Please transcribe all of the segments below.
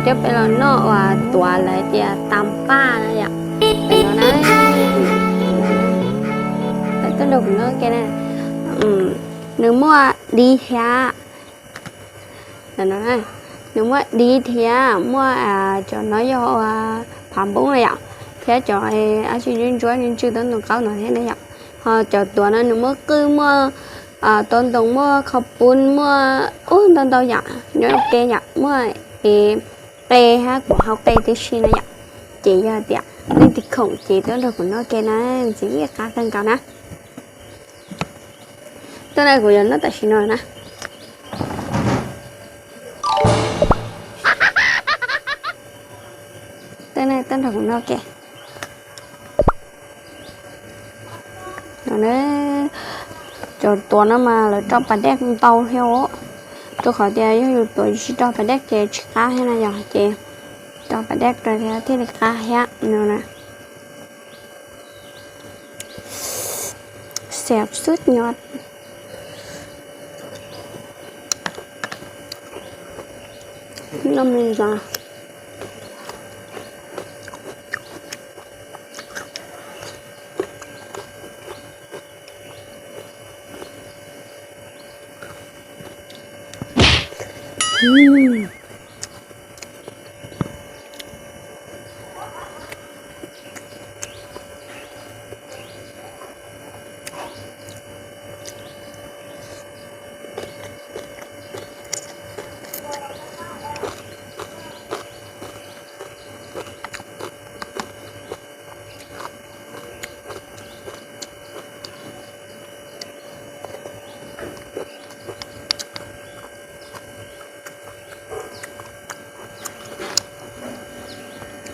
Coj peb los noj uas tuav lawv tias tas paj na yom. Tuaj nrog kuv noj ke na. Nws muaj dib thiab. Nws muaj dib thiab muaj cov no yog phav npoob na yom, thiab cov dab tsi ntsuab ntsuab ntsw ntsw tau ntoo qaub no thiab na yom. Ho cov tuav no nws muaj qwj, muaj tau ntoo, muaj kho pub, muaj ub ntau ntau yom, nyob ua ke yom, muaj qe hab kuv hau qe tib si na yom. Ces yog tias leej twg khoom ces tuaj nrog kuv noj ke na, ntxiv qab kawg nkaus na. Tuaj na, kuv yuav noj tam sim no na. Tuaj na, tuaj nrog kuv noj ke. Cov tuav no mas lawv rau pas dej ntau thiab os, rau qhov tias yog yus tuav tsis rau pas dej ces tsis qab thiab na yom, ces rau pas dej rau thiab thiaj li qab thiab no na. Xav xwb nyob no me ntxas.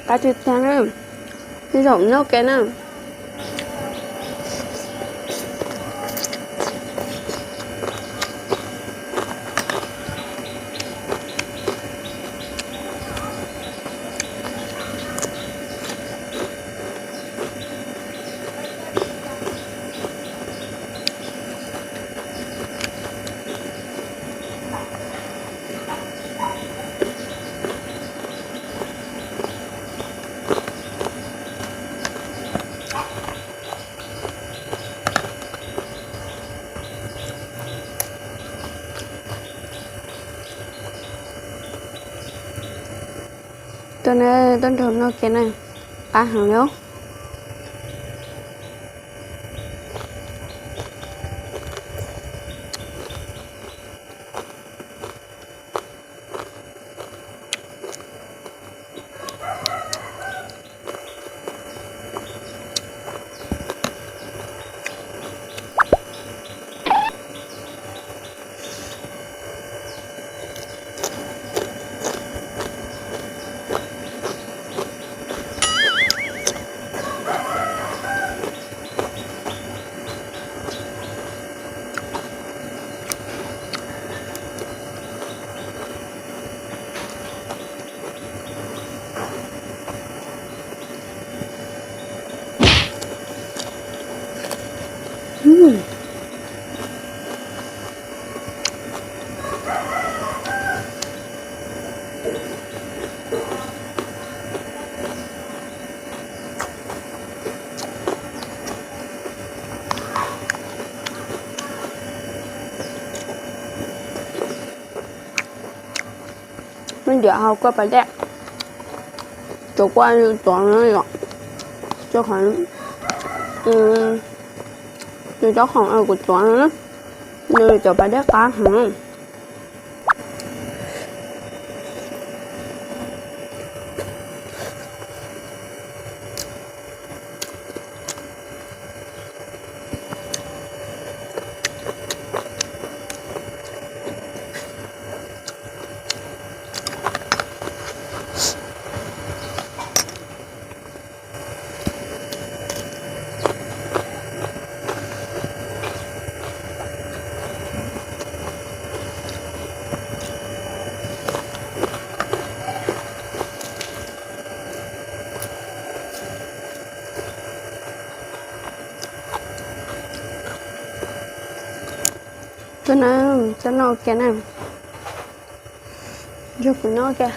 Qab tiag tiag na, zaum noj ke na. Tuaj na, tuaj nrog noj ke na, qab heev li. Muab ntawm hau kua pas dej, cov kua tuav no yom, cov khoom, cov khoom kuv tuav no, nws cov pas dej qab heev. Tuaj na, tuaj noj ua ke na. Nrog kuv noj ua ke.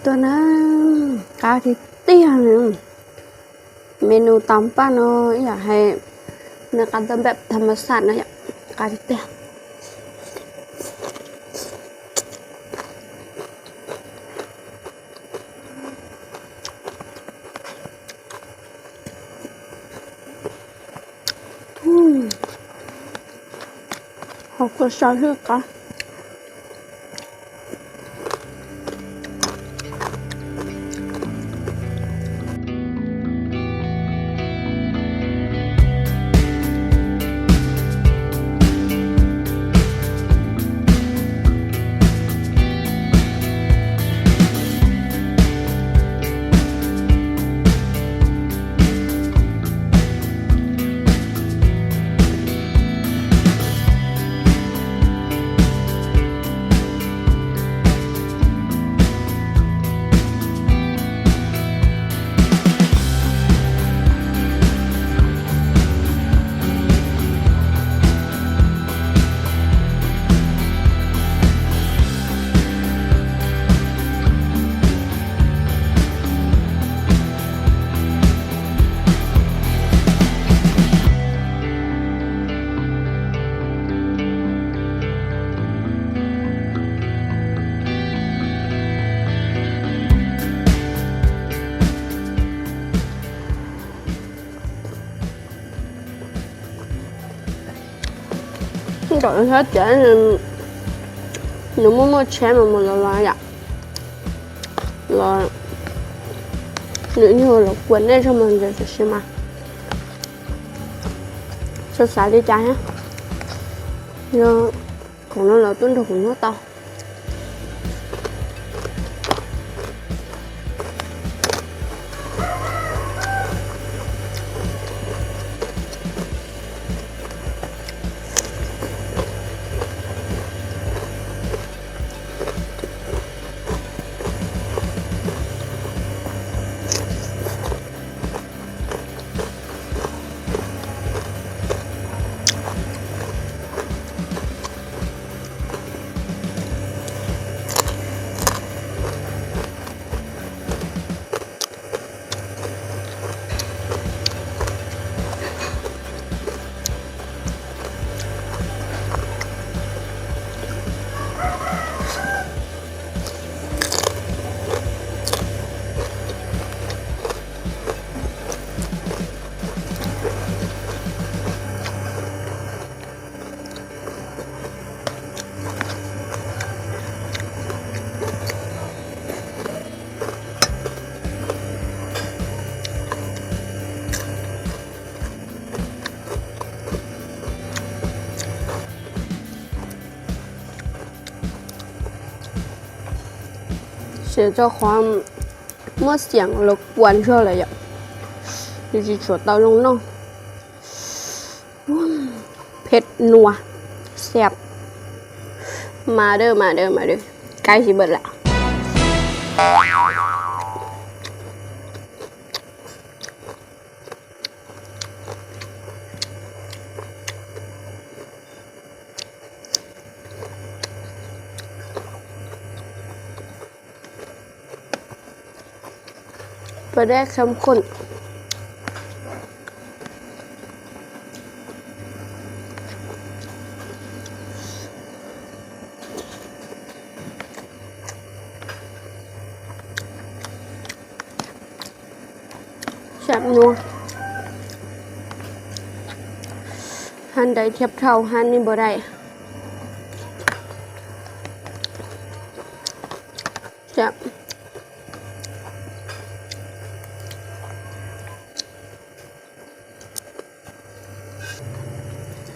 Tuaj na, qab tiag tiag. Menu tom paj no ib yam hais nws qab tau npaj tham ma xaj no yom, qab tiag tiag. Hauv kua sau hlwb qab. Nram hab tias nws muaj muaj tsheb mas mus los los yom, los nws nyuag los kuas nej zog mas ntawd tam sim mas tsis xav li cas thiab. Yog khoom no los tuaj nrog kuv nyob tau. Siav rau qhov muab xiam los kua zog lawm yom, nws tsis tshua tau zoo noj. Phem nua, xab, mas dawb mas dawb mas dawb, kab zis npawm lam. Pua dab kham khun. Xab nua. Hab ntawd thiab dhau hab nij npau dais. Xab.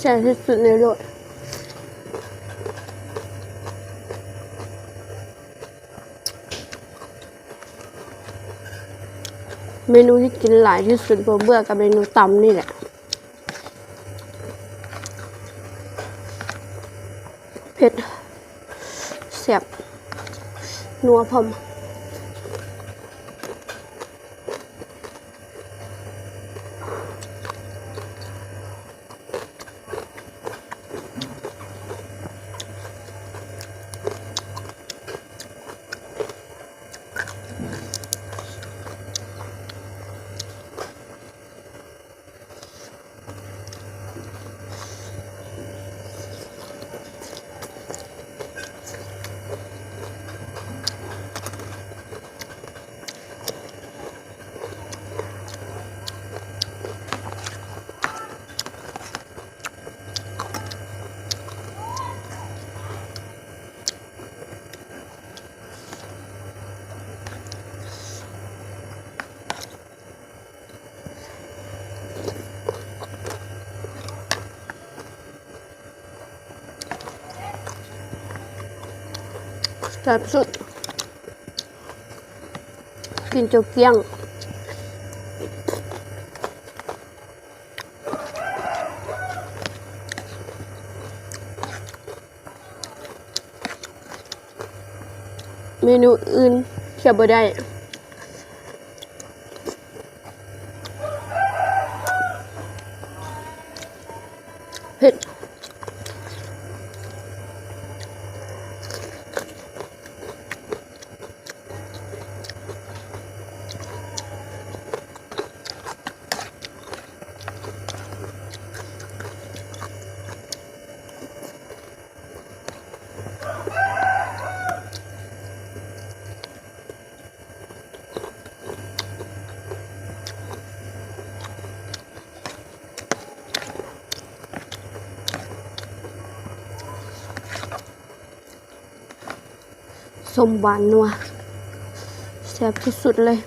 Xab tib xwm ne lawm. Menu thib kiv laim tib xwm puas npuaj kab menu tom ni lawm. Phem, xab, nua phom. แซ่บสุด กินจนเกลี้ยง เมนูอื่นเคี้ยวบ่ได้ เผ็ด ส้มหวานนัว แซ่บที่สุดเลย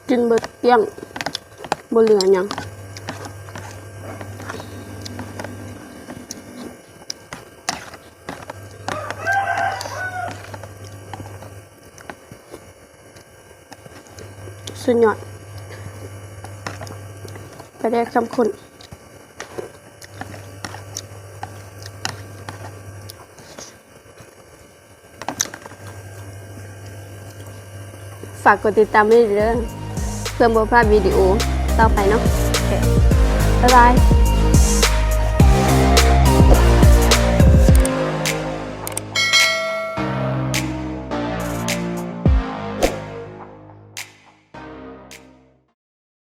กินเบิดเกลี้ยง บ่เหลือหยัง สุดยอด ปลาแดกเข้มข้น ฝากกดติดตามไว้ด้วยเด้อ เพื่อบ่พลาดวิดีโอต่อไปเนาะ โอเค บ๊ายบาย